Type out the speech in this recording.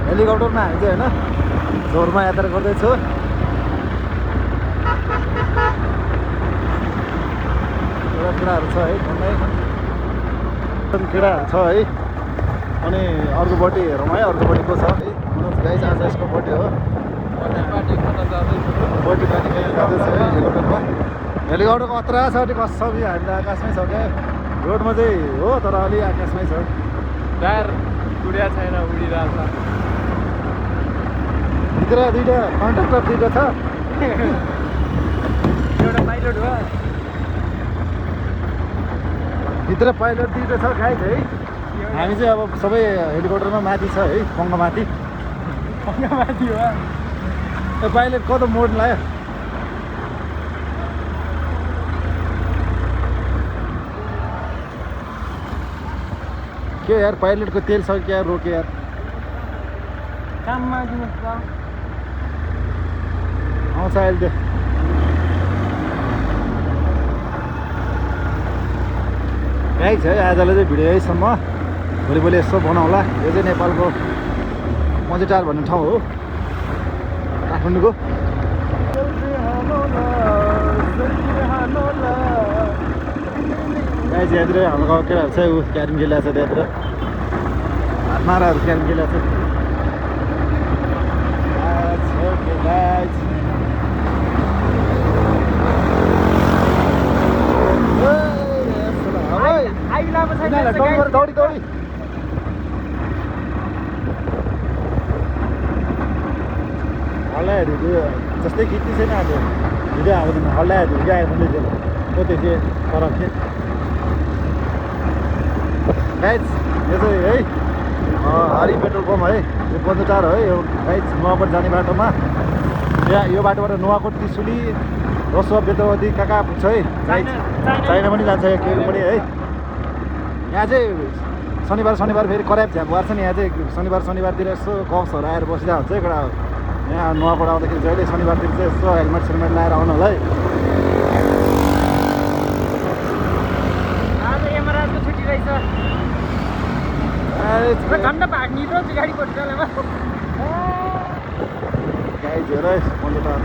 हेलिकप्टरमा हामी चाहिँ होइन झोरमा यात्रा गर्दैछु। केटाहरू छ है घुम्दै केटाहरू छ है। अनि अर्कोपट्टि हेरौँ है अर्कोपट्टि को छ है। मनोज गाइस आज यसको बर्थडे हो। बर्थडे पार्टी जाँदैछ है हेलिकप्टरमा। हेलिकप्टरको अत्रा छ नि कसम हामी त आकाशमै छ क्या। रोडमा चाहिँ हो तर अलि आकाशमै छ। टायर उडिया छैन उडिरहेछ। भित्र दुईवटा कन्ट्राक्टर दुईवटा छ। एउटा पाइलट हो। भित्र पाइलट दुईवटा छ गाइस है। हामी चाहिँ अब सबै हेलिकप्टरमा माथि छ है पङ्ग माथि। माथि हो पाइलट कता मोड लाग्यो। के यार पाइलटको तेल सक्यो यार रोक्यो यार। काममा दिनुहोस् त। आउँछ अहिले त्यो। गाइस है आजलाई चाहिँ भिडियो यहीसम्म। भोलि यसो बनाउँला। यो चाहिँ नेपालको मजेटार भन्ने ठाउँ हो काठमाडौँको। गाइस यहाँतिर हाम्रो गाउँ केटाहरू छ ऊ क्यारिम खेलिरहेको छ त्यहाँतिर। माराहरू क्यारिम खेलिरहेको छ। दौडी दौडी हल्लाइहरू जस्तै खिच्ने छैन आज भिडियो हाल्दैन। हल्लाइहरू गायो भन्दै थियो कतै के फरक थियो गाइस। यो चाहिँ है हरि पेट्रोल पम्प है। यो बन्जुटार है यो गाइस नुवाकोट जाने बाटोमा। यहाँ यो बाटोबाट नुवाकोट त्रिशुली रसुवा बेतवती कहाँ कहाँ पुग्छ है। चाइना पनि जान्छ यो केरु पनि है। यहाँ चाहिँ शनिबार फेरि कराइब झ्याप गर्छ नि। यहाँ चाहिँ शनिबारतिर यसो गफहरू आएर बसिरहेको हुन्छ है केटा। यहाँ नुवाकोट आउँदाखेरि जहिले शनिबारतिर चाहिँ यसो हेलमेट सेलमेट लगाएर आउनु होला है। आज यमराजको छुट्टी रहेछ। घन्टा भाग्ने र गाडी पट्टिसकेमा गाइस हेर बन्जुटार।